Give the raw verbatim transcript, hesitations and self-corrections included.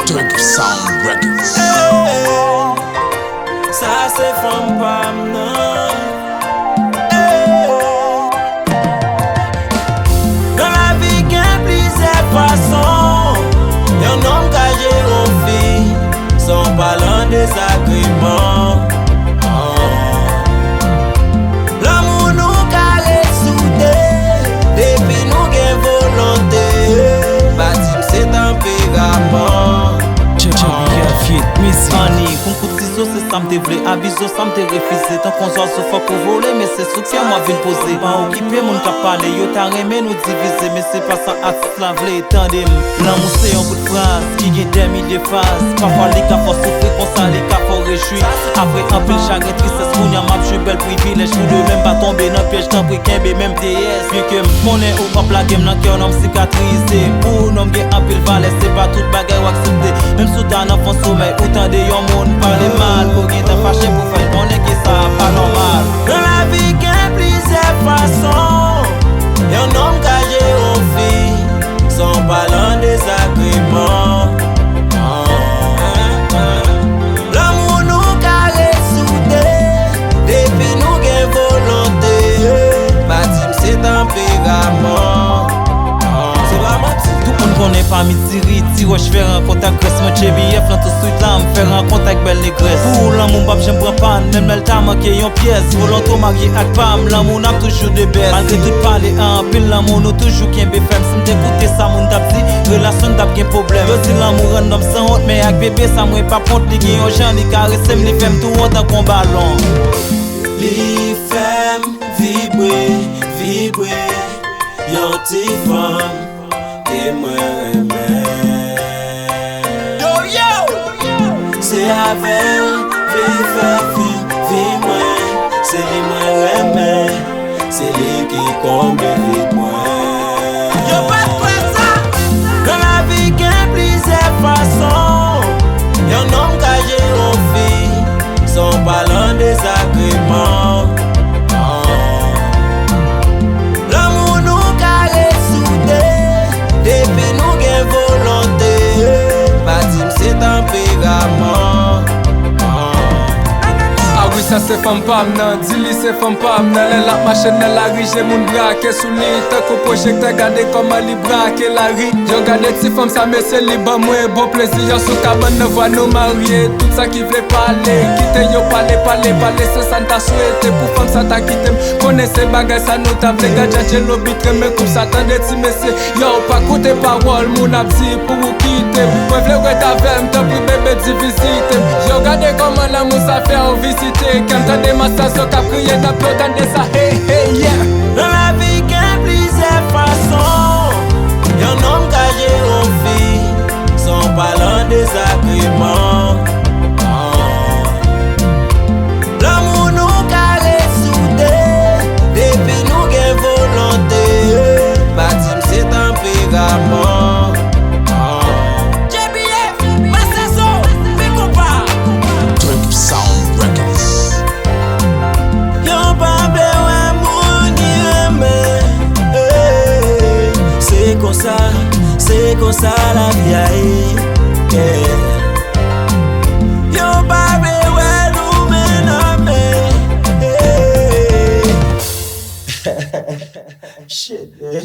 Drake Sound Records. Sa se fanm pa m nan. Nan lavi gen plizyè fason yon nonm ka jere yon fi san w pa lan dezagreman. Lanmou nou ka resoude depi nou gen volonte. Pa di m se tanperaman. Annik, yon kout sizo, se sa m te vle. Abizo, sa m te refize. Tankou zwazo, fòk ou vole, men se sou pye m w ap vin poze. Pa okipe moun k ap pale, yo ta renmen nou divize, men se pa sa atis la vle. Tande m, lanmou se yon bout fraz ki gen dè milye faz. Pafwa li ka fè w soufri, konsa li ka fè w rejwi. Apre anpil chagren, tristès, kounye a m ap jwi bèl privilèj. Pou demen m pa tonbe nan pyèj, tanpri kenbe menm deyès. Byen ke m konnen ou p ap lage m nan kè w, non m sikatrize. Pou non m gen anpil valè, se pa tout bagay w aksepte. Menm si w ta nan fon somèy, ou tande yon moun pale mal, ou gentan fache pou fè l konnen ke sa pa nòmal. Nan lavi gen plizyè fason yon nonm ka jere yon fi san w pa lan dezagreman. Lanmou nou ka resoude depi nou gen volonte. Pa di m se tanperaman. Se pa manti. Tout moun konnen pami diri, ti wòch fè rankont ak grès. Mwen J B F lan tou swit la, m fè rankont ak bèl negrès. Pou lanmou m p ap janm pran pàn, menm lè l ta manke yon pyès. Volonte w marye ak pa m, lanmou n ap toujou de bèst. Malgre tout pale an anpil, lanmou nou toujou kenbe fèm. Si m te koute sa moun t ap di, relasyon n t ap gen pwoblèm. Yo di lanmou rann nonm sanwont, men ak bebe sa mwen p ap kont. Li gen yon jan li karese m, li fè m tou wo tankou yon balon. Li fè m vibre, vibre, yon ti fanm ke mwen renmen. Yo, yo! Se avè l, vi fè vi, vi mwen, se li mwen renmen, se li ki konble vid mwen. Yo pa t kwè sa! Nan lavi gen plizyè fason yon nonm ka jere yon fi san w pa lan dezagreman. Lanmou nou ka resoude depi nou gen volonte. Pa di m se tanperaman. A wi, sa se fanm pa m nan, di li se fanm pa m nan. Lè l ap mache nan lari, je moun brake sou li tankou pwojektè, gade kòman li brake lari. Yo gade ti fanm sa mesye, li ban mwen bon plezi. Yo sou kabann nan, vwa nou marye, tout sa ki vle pale, kite yo pale, pale, pale. Se sa n ta swete pou fanm sa ta kite m. Konnen se bagay sa nou ta vle. Gad jan Djelo bit renmen koup sa, tande ti mesye. Yo, pa koute pawòl moun ap di pou ou kite m. Mwen vle w ret avè m, tanpri bebe di vizite m. Yo, gade kòman lanmou sa fè w vizite kè m. Tande mastèzo k ap kriye, n ap yo tande sa, hey, hey, yeah. Nan lavi gen plizyè fason yon nonm ka jere yon fi san w pa lan dezagreman. Lanmou nou ka resoude depi nou gen volonte. Pa di m se tanperaman. J B F, Mastèzo, Big Konpa. Drake Sound Records. Yo pa vle wè moun ki renmen. Eh, se konsa, se konsa lavi a ye. Yeah. Yo pa vle wè nou men nan men. Eh. Shit, man.